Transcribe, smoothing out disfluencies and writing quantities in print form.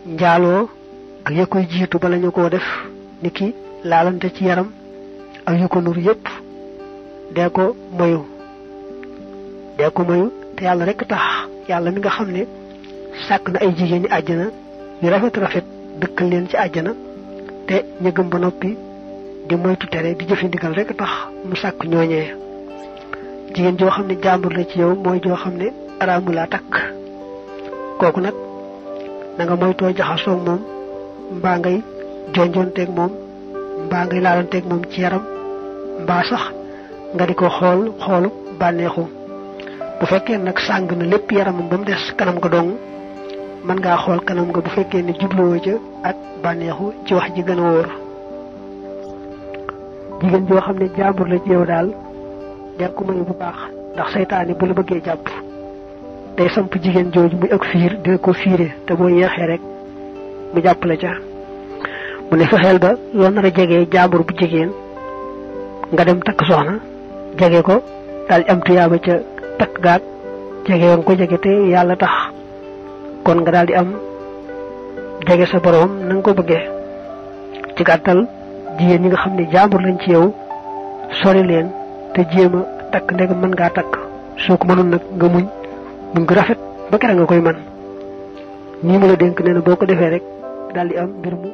njaaloo ak ya koy jiitu bala ñu koo def niki laalante ci yaram ak yu ko nur yépp dee ko moyu te yàlla rekk tax yàlla mi nga xam ne sàkk na ay jigéen ñi àjjana yu rafet rafet dëkkal leen ci àjjana te ñu gëm ba noppi di moytu tere di jëfe ndigal rekk tax mu sàkk ñooñee jigéen joo xam ne jàmbur la ci yow mooy joo xam ne araamu laa takk kooku nag na nga moytoo jaxasoog moom mbaa ngay jonjonteeg moom mbaa ngay laalanteeg moom ci yaram mbaa sax nga di ko xoolu bànneexu bu fekkee nag sàng na lépp yaramam ba mu des kanam nga dong mën ngaa xool kanam nga bu fekkee ne jubluwoo ca ak bànneexu ci wax ji gën a wóor jigéen joo xam ne jàmbur la ci yow daal der ko mayu bu baax ndax seytaane bu la bëggee jàpp day samp jigéen jooju muy ak fiir dina ko fiire te boo yeexee rek mu jàpp la ca mu ne fexeel ba loo nar a jegee jàmbur bu jigéen nga dem takk soxna jege ko daal am tuyaaba ca takk gaag jege woon ko jege te yàlla tax kon nga daal di am jege sa boroom na nga ko bëggee ci gàttal jigéen ñi nga xam ne jàmbur lañ ci yow sori leen te jéem a takk ndegam mën ngaa takk soo ko mënul nag nga muñ nga rafet ba kere nga koy man nii mu la dénk nee na boo ko defee rek daal di am mbir mu